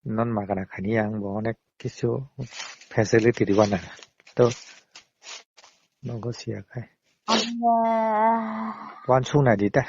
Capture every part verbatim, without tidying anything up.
Non magana khani ang bo onek kisu facility riwana. To nogo siya khai. Wan sungna di ta.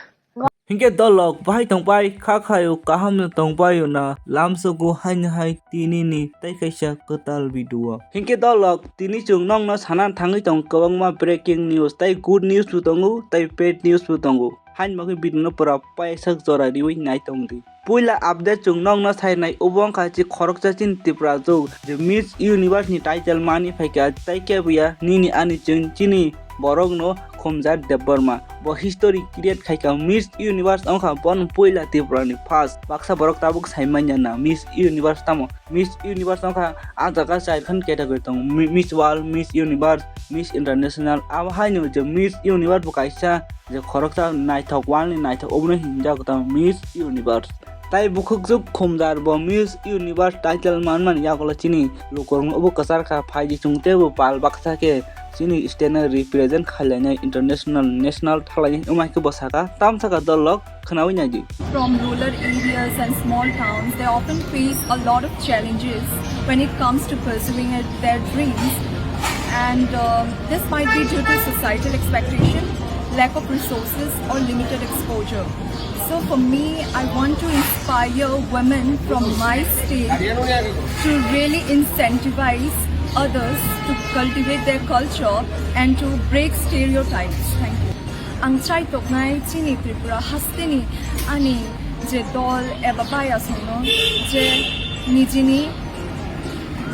Hinkhe dolok bahai tongpai kha khayo kaham no tongpaio na lamsogo haini hai tini ni tai kaisa kwtal video. Hinkhe dolok tini chwng nokno sana thangwi tong kwbangma breaking news tai good news bo tongo tai bad news bo tongo. Haini bagwi video no pura paisak jora riwi nai tong di. Puila update chwng nokno sainai obo wngkha je khoroksa chini Tripura jwk je Miss Universe ni title mani phaikha tai keboya nini ani chwng chini borokno Khumjar Debbarma. Bo history create khaikha Miss Universe wngkha bono puila Tripura ni first. Baksa borok tabuk saimanya na Miss Universe tamo. Miss Universe wngkha ah jaga char khan category tongo. Mi-, Miss World, Miss Universe, Miss International. Abo haino je Miss Universe bo kaisa je khoroksa naithok, world ni naithok, obono hinjak tamo Miss Universe. Tai bukhukjwk Khumjar bo Miss Universe title manmani yagulo chini lukurokno obo kwchar kha, phaidi chwng teibo pal baksa khe chini state no represent khailai nai international, national thalainai wngma khe bo saka, tam saka dolok khwnawi nai di. From rural areas and small towns, they often face a lot of challenges when it comes to pursuing it- their dreams. And um, this might be due to societal expectation, lack of resources, or limited exposure. So for me, I want to inspire women from my state to really incentivize others to cultivate their culture and to break stereotypes. Thank you. Ang chai toknai chini Tripura hasteni ani je dol eba bayasongno je nijini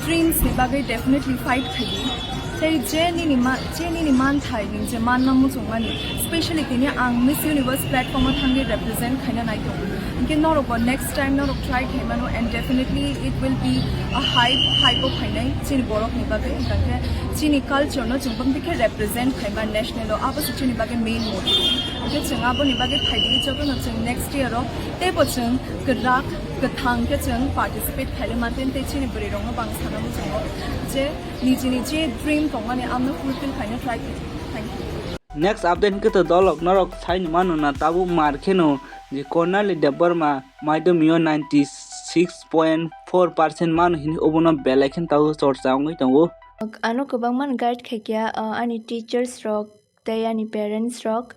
dreams ni bagwi definitely fight khaidi. Tei je nini ma-, je nini manthai ni je manna muchungmani, specially tini ang Miss Universe platform o thangwi represent khaina nai tongo. Hinkhe norokbo next time norok try khaimano and definitely it will be a hype, hype o phainai chini borok ni bagwi. Hinkhe chini culture no chwng bangtwi khe represent khaima national o, abo se chini bagwi main motive. Hinkhe chwng aboni bagwi phaidi jotono chwng next year o teibo chwng kwrak kwthang khe chwng participate khaile manten tei chini bwrwi rokno bang sana muchungo je nijini je dream tongmani amno fulfill khaina try khe. Thank you. Next update hinkhe to dolok norok saini mano na tabuk mar kheno je Kornali Debbarma maidom yo ninety six point four percent mano hini obono belai khe tabuk chorcha wngwi tongo. Ano kwbangma guide khaikya, uh, ani teachers rok tei ani parents rok,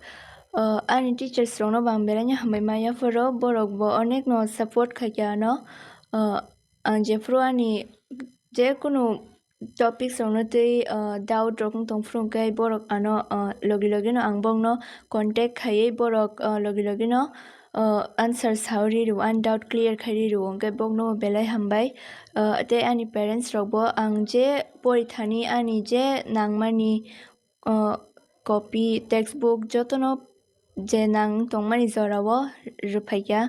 uh, ani teachers rokno bo ang belai no hambai maya phoro, borok bo onek no support khaikya ano, uh, ang jephru ani jekunu topics rokno tei, uh, doubt rok wng tong phuru hwnkhe borok ano, uh, logi logi no ang bokno contact khaiwi borok, uh, logi logi no, uh, answer sao ri rw, ani doubt clear khai ri rw, hwnkhe bokno belai hambai. Uh, tei ani parents rok bo ang je porithani ani je nangmani, uh, copy, textbook jotono je nang tongmani jorao rwphaikha,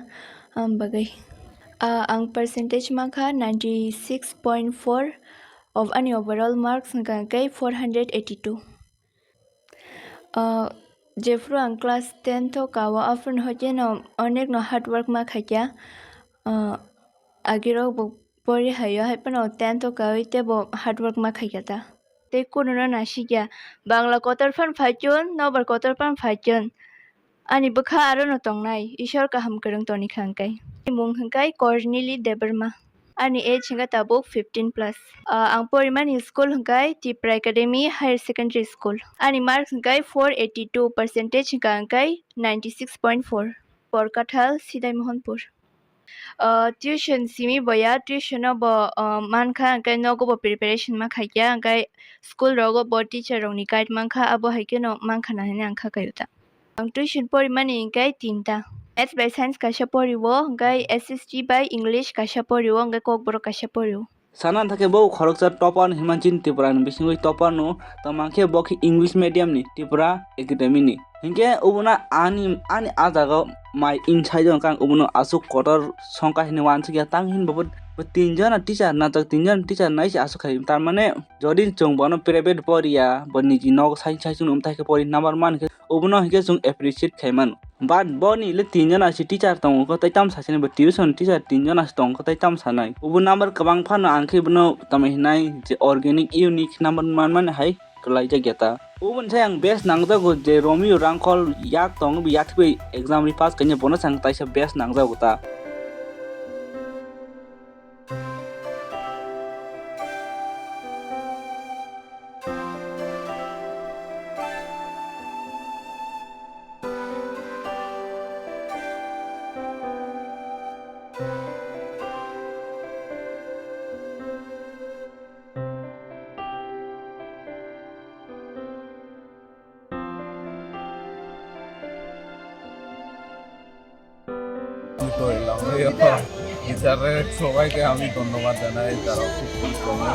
am bagwi. Ah, ang percentage mankha ninety six point four of ani overall marks wngkha khe four hundred eighty two. Ah, jephru ang class ten o kao, aphuru hoikhe no onek no hard work ma khaikha. Ah, agirok bo pori haio, hai phano ten o kawi teibo hard work ma khaikha ta. Tei kununo nasikya, Bangla kotor phan phaichun, nobar kotor phan phaichun. Ani bwkha aro no tongnai, Ishwar kaham kwrwng toni kha hwnkhe. Ani mung hwnkhe Kornili Debbarma. Ani age hwnkhe tabuk fifteen plus. Ah, ang porimani school hwnkhe Tipra Academy Higher Secondary School. Ani marks hwnkhe four eighty two percentage hwnkha hwnkhe ninety six point four. Porkathal, Sidai Mohanpur. Ah, tuition simi boya, tuition no bo, ah, mankha, hwnkhe nogo bo preparation ma khaikya, hwnkhe school rogo bo teacher rokni guide mankha, abo hai kheno mankha na hinwi ang kha kaio ta. Ang tuition porimani hwnkhe tinta. Maths bai science kaisa porio, hwnkhe S S T bai English kaisa porio, hwnkhe Kokborok kaisa porio. Sana thangkhe bo khoroksa topper hinmani chini Tripura ni bisingwi topper no, tamo khe bo khe English medium ni Tripura Academy ni. Hinkhe obono ani, ani ah jaga mai inside o kang obono aswk kotor songkha hinwi uansukya, tamo hinba bo, bo tinjona teacher najak, tinjona teacher nai se aswk khai. Tar mane jodi chwng bono private poriya, bo niji nogo sai sai chwngno mwtai khe pori number man khe, obono hinkhe chwng appreciate khai mano. But boni le tinjona se teacher tongo kho, tai tamo sasani bo tuition teacher tinjona se tongo kho, tai tamo sanai. Obo number kwbang phano ang khe bono tamo hinai je organic unique number man mani hai kwlai jak ya ta. Oboni sai ang best nangjago je Romeo Rangkhol yak tongo, bo yak thwi exam ri pass kanya bono sang taisa best nangjago ta. টিচাররে সবাইকে আমি ধন্যবাদ জানাই, তারা খুব পরিশ্রমী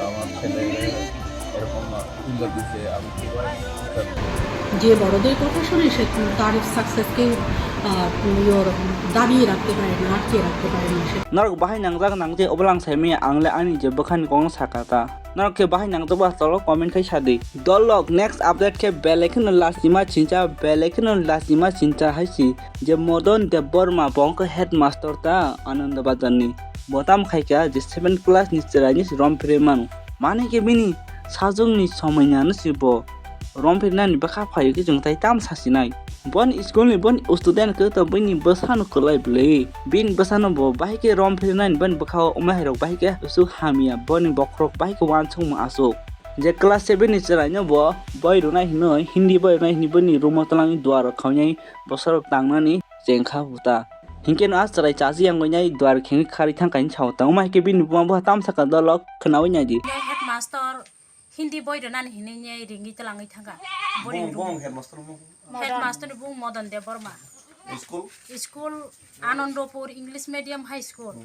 আমার ছেলেকে এরকম তুলে দিছে। আমি খুবই যে বড়দের কথা শুনে সে তার সাকসেসকে দাবিয়ে রাখতে পারে না, আটকে রাখতে পারে না। সে Norok bahai nangjak nangje obolang saimaya ang le ani je bwkhani kokno sakha ta. Norok khe bahai nangjak ba tolo comment khai sadi. Dolok next update khe belai kheno lachima chincha, belai kheno lachima chincha hai si je Modon Debbarma bo wngkha headmaster ta Ananda Bazar ni. Bo tam khaikha je seven class ni chwraini rom phirwi mano. Mani khe bini sajwkni somoinano si bo rom phirinani bwkha phaio khe chwng tai tam sasinai. Boni school ni boni student khe to bini bwsano kwlai bwlwi. Bini bwsano bo bahai khe rom phirinani boni bwkhao wngmai hai rok bahai khe su hamya boni bokhorok bahai khe uansukma aswk. Je class seven ni chwraino bo boi rwnai hinwi Hindi boi rwnai hinwi boni room o twlangwi duar rok khainai bosor rok tangnani chengkha buta. Hinkhe no a chwrai chachi yang bai nai duar khengwi kharwi thang kaini sao tangma hinkhe bini buma buha tamsa ka dolok khwnawi nai di. Headmaster Hindi boi rwnani hinwi ringwi twlangwi thangkha. Boni Bong bong headmaster mo. Headmaster ni bung Modon Debbarma. School? School Anandapur English Medium High School.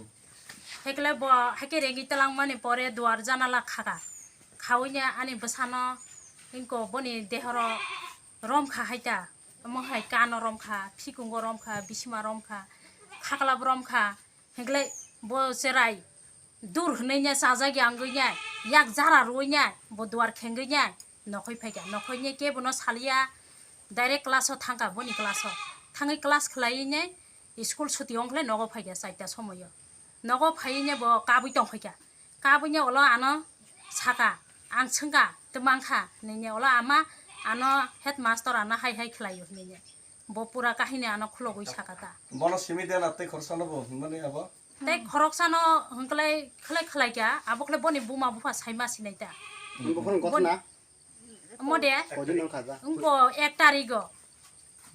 Hekle bo heke ringwi twlangmani pore duar janala khaka. Khawi ani bwsano inko boni dehoro romkha haita. Omo hai kano romkha, phikungo romkha, bisima romkha, khaklap romkha. Hekle bo chwrai dur hwnwi nya chajak ya wngwi nya yak jara rwui nya bo duar khengwi nya nokhoi phaikha nokhoi nya kebo no salia direct class o thangkha boni class o thangwi class khlaiwi nya school suti ongkhle nogo phaikha chaita somoio nogo phaiwi nya bo kabui tongphaikha kabui nya ulo ano saka ang swngkha twmangkha hwnwi nya ulo ama ano headmaster ano hai hai khlaio hwnwi nya bo pura kahini ano khulogwi saka ta. Bono simi de na tei khoroksa no bo hwnmani abo. Tei khoroksano hwnkhlai khlai khlai kya, abo khlai boni buma bupha saima sinai ta. Buphang gotna. Omo de, Kojin no khaja. Wngko ek tarigo.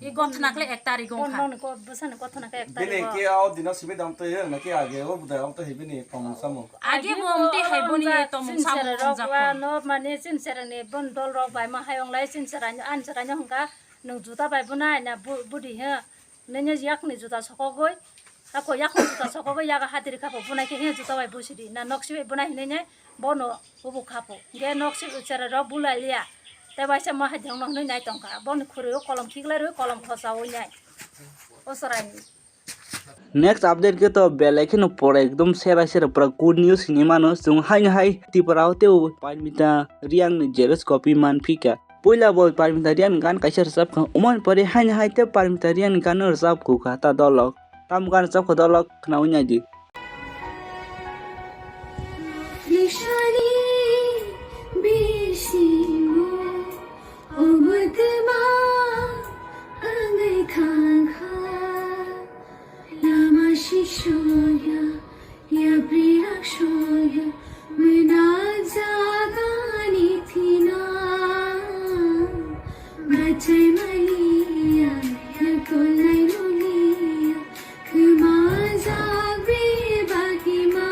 I gothna khlai ek tarigo wngkha. Bwsani gothna khe ek tarigo. Bini ke o dino simi dam to ye na ke age o budai am to he bini tong samo. Age bo omte hai boni tong samo. Rok wa no mane chin sereng ni bon dol rok bai ma hai onglai chin sereng an sereng hwnkha nwng juta bai bunai na budi he. Nini yakni juta sokogwi, ako yakni juta sokogwi yaga hatiri khapo bunai khe hino juta bai busidi na noksi bai bunai hinwi nai bono hubu khapo. Ge noksi cherai rok bulai liya. Tei waisa ma hai dengno hinwi nai tongkha. Boni khuri o kolom khiklai rwi kolom khosa wi nai. O chwraini. Next update khe to belai kheno pore ekdom sera sera pura good news hinwi mano chwng haino hai Tripura o tei Parmita Reang ni xerox copy man phika. Puila bo Parmita Reang ni gan kaisa rwchap kha. Umani pore haino hai tei Parmita Reang ni gan no rwchap kha ta dolok. Tamo gan rwchap kha dolok khwnawi nai di. Nishani bisingo umutma angai thangkha. Lama shishoya, yapri rakshoya, mena jagani thina. Bachai maliya, yakolai muliya, khma jagri bagima.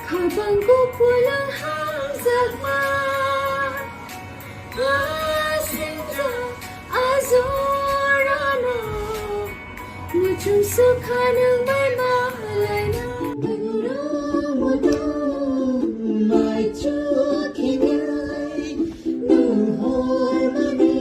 Khabang kukulang hamjakma. Asingjak ajorano. Muchung sukha nang bai malaina. Maichu khinai nung hor mani.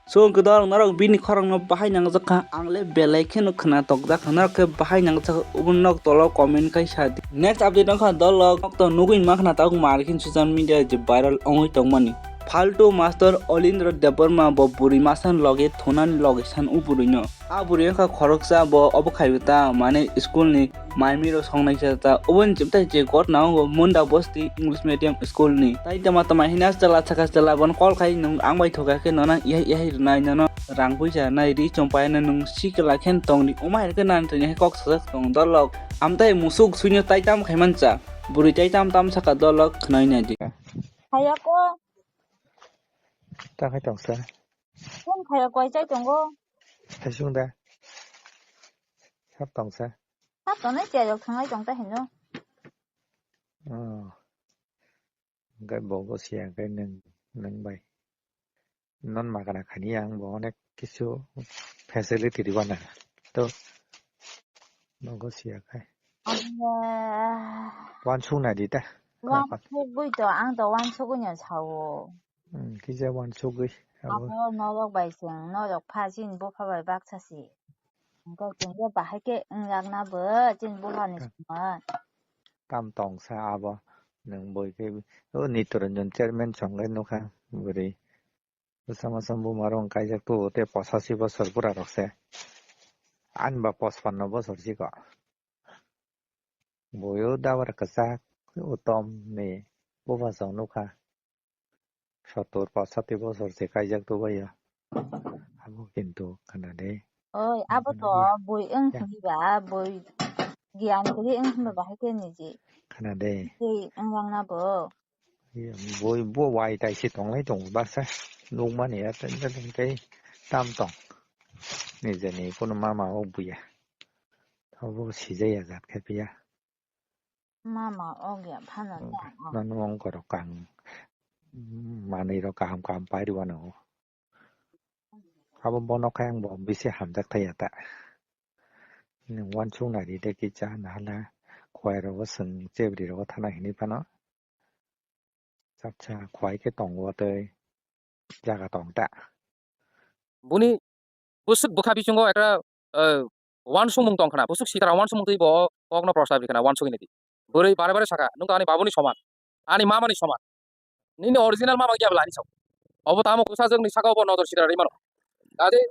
So, hwnkhe dol, norok bini khorokno bahai nangjak kha, ang le belai kheno khna tokjak kha, norok khe bahai nangjak kha, uboni nok tolo comment khai sa di. Next update wngkha dol, nok to nugwi ma khna tabuk mar khe social media je viral wngwi tongmani. Faltu master Olindra Debbarma bo bwrwi masan loge thunani loge san o bwrwino. A bwrwi wngkha khoroksa, bo obo khai ta mane school ni maimiro songnai sa ta. Oboni chimtai je ghotna wngkha Munda Bosti English Medium School ni. Tai tama tama hina chwla saka chwla bono call khai, "Nwng ang bai thoka khe nono ihai ihai rwnai, nono rang puisa rwnai, ri chompai no nwng sikla khe tong di." Omo hai khe nang tini hai kok sajak tong dolok. Amtai musuk suino tai tam khai mancha. Bwrwi tai tam tam saka dolok khwnai nai di. Hayako. Ta khai tong sa. Phone khaya koi chai tongo. Thaisung da. Sap tong sa. Sap tongnai chai rok thangai tong ta hino. Oh. Hwnkhe bogo siya hwnkhe nwng, nwng bai. Non magana khani ang bo onek kisu facility rwna. To bogo siya khai. Abo. Wansuk nai di ta. Wansugwi to, ang to wansugwi no sao. Hmm, kisa wansugwi abo. Abo norok bai chwng, norok pha chini bupha bai baksa si. Hwnkhe chwng khe bahai khe wngjakna bo chini bupha ni songwi. Tam tong sa abo, nwng boi khe o Nitoranjan chairman chonglai nukha bwrwi. Bwsa masa buma rok kaijak tu tei posachi bosor bura rok se. Ani ba pochpanno bosor si ko. Boyo dabar kwchak utom ni bupha chong nukha. Sottor pochati bosor se kaijak tu baiya. Abo kintu khana de. Oi, abo to boi wng hwnba, boi giyan kwrwi wng hwnba bahai khe niji. Khana de. Tei wng rang na bo. Boi bo wai tai se tonglai tongo baksa. Nukmani ya tei, tei, tei, tei tam tong. Nijeni kunu mama o buya. Abo sijaya jat khe phiya. Mama ogya phano. Hmm, ta. Nang nung ongkha rok kaham, manwi rok kaham kaham pai rwano. Abo bono khe ang bo bisi hamjak thaya ta. Nwng wansuk nai di de kisa nahala khwai rogo chwng chebri rogo thana hinwi phano. Chapsa khwai khe tongo tei jaga tong ta. Buni bwswk bwkha bisingo ekta, eh, wansukmung tong khna, bwswk sitra wansukmung twi bo kokno prostab ri khna, wansugwi nai di. Bwrwi bare bare saka, "Nwng to ani babuni soman, ani mamani soman. Nini original mama wngya bwla ani sao." Obo tamo kwchajwkni saka obo nodor sitra rwi mano. Tei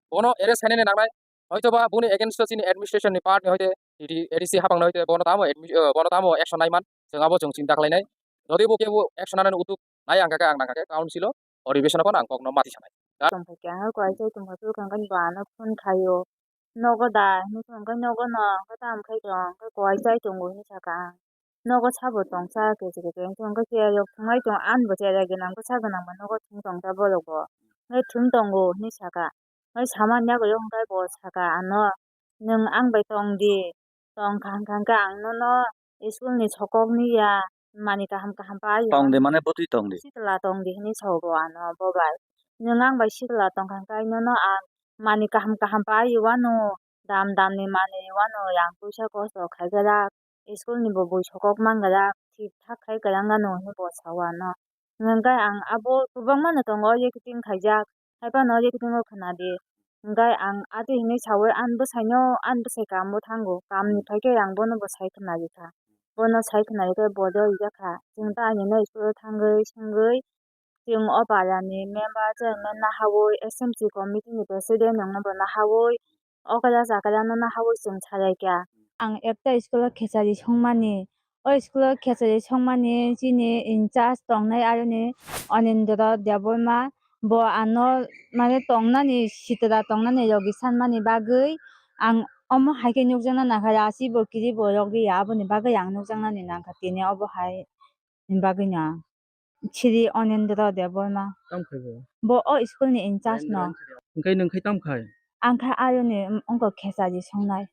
bono arrest khainani nangnai. Hoitoba boni against o chini administration ni part ni hoite A D C hapang no hoite bono tamo admi-, eh, bono tamo action nai man, chwng abo chwng chinta khlai nai. Jodi bo kebo action nanani utuk nai ang kha khe ang nang kha khe council o oribesh no phano ang kokno mati sanai. Tong kha khe ang koi chai tong kha, tong kha khe bo ano phone khaio. Nogo da hinwi tong kha, nogo no, khe tam khai tong khe koi chai tongo hinwi sakha ang. Nogo sabo tongsa kechre kechre wngkhe, wngkhe cherrai rok thwngwi tongo, ani bo cherrai gwnang bwsa gwnang ba nogo thwng tong ta borok bo. Hwnwi thwng tongo hwnwi saka. Hwnwi samani yago wngkhe bo saka ano, "Nwng ang bai tong di, tong kha hwnkha hwnkhe ang nono school ni sokok ni ya, mani kaham kaham pai ya." Tong di mane bwtwi tong di. Sitla tong di hwnwi sao bo ano bo bai. "Nwng ang bai sitla tong kha hwnkhe nono ang mani kaham kaham pai wano, dam dam ni manwi wano, yang puisa kosto khai kwrak, school ni bo bui sokok man kwrak, thik thak khai kwrak nano," hinwi bo sao ano. Hwnkhe ang abo kwbangma no tongo, o acting khaijak, hai phano o acting o khna di. Hwnkhe ang ati hinwi saui ani bwsai no, ani bwsai kam o thango, kam ni phai khe ang bono bo sai khna rikha. Bono sai khna rikhe bo do rijak kha. Chwng ta ani no school o thangwi swngwi, chwng o para ni member chairman nahaui, S M C committee ni president rok no bo nahaui, okra chakra no nahaui chwng salai kha. Ang ekta school o khechari songmani, o school o khechari songmani chini in charge tongnai aroni Anindra Debbarma, bo ano mane tongnani sitra tongnani logi sanmani bagwi ang omo hai khe nukjakna nangkha, rachi bo kiri bo logi ya, aboni bagwi ang nukjaknani nangkha tini obo hai ni bagwi no. Sri Anindra Debbarma. Tamo khai bo? Bo o school ni in charge no. Hwnkhe nwng khai tamo khai? Ang kha ayoni, um, wngkha khechari songnai.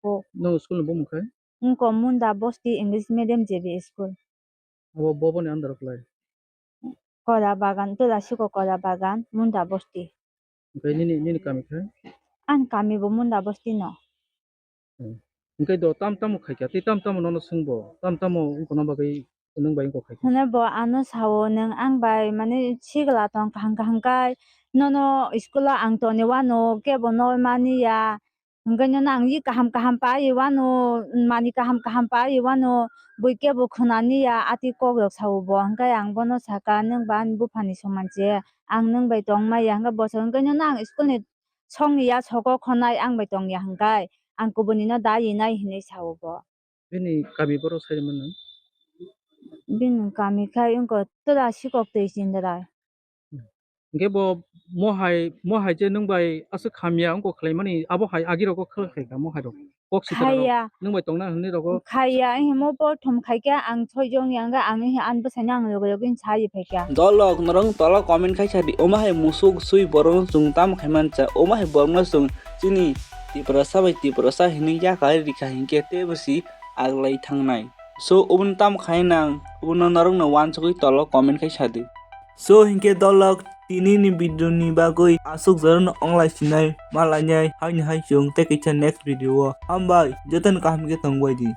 Bo. Nwng school ni bumung khai? Wngkha Munda Bosti English Medium J B school. Abo bo boni under o klai? Kola Bagan, Tulasiko Kola Bagan, Munda Bosti. Hwnkhe nini, nini kami khai? Ani kami bo Munda Bosti no. Hmm. Hwnkhe do tam tamo khaikha, tei tam tamo nono swngbo, tam tamo wngkha no bagwi nwng bai wngkha khaikha? Hwnwi bo ano sao, "Nwng ang bai mane sigla tong kaham kaham kai, nono school o ang toni wano kebo no mani ya. Hwnkhe nono ang yi kaham kaham paiwi wano, mani kaham kaham paiwi wano, bui kebo khwnani ya, atwi kok rok sao bo. Hwnkhe ang bono saka, "Nwng ba ani buphani soman se, ang nwng bai tong maya." Hwnkhe bo sa, "Hwnkhe nono ang school ni song ya, sogo khonai ang bai tong ya," hwnkhe ang kubuni no da yi nai hinui sao bo. Bini kami borok sai mano? Bini kami khai wngkha tora sikok twi chindarai. Hwnkhe bo mohai, mohai je nwng bai aswk hamya wngkha khlaimani, abo hai agi rogo khlai kha mohai rok. Kok sitara rok. Khaiya. Nwng bai tongna hwnwi rogo. Khaiya, himo prothom khaikhe ang soijong yangkha, ang hi an bwsaino ang loge loge sa ye phaikha. Dolok norok tola comment khai sadi, omo hai musuk sui borokno chwng tamo khai mancha, omo hai borokno chwng chini Tiprasa bai Tiprasa hinwi yakarwi rikha hinkhe teibo si aglai thangnai. So, oboni tamo khai nang, obono norokno wansugwi tolo comment khai sadi. So, hinkhe dolok tini ni video ni bagwi aswk jorano onglai sinai, malainai, haini hai chwng tei kaisa next video o. Hambai, jotono kaham khe tongbai di.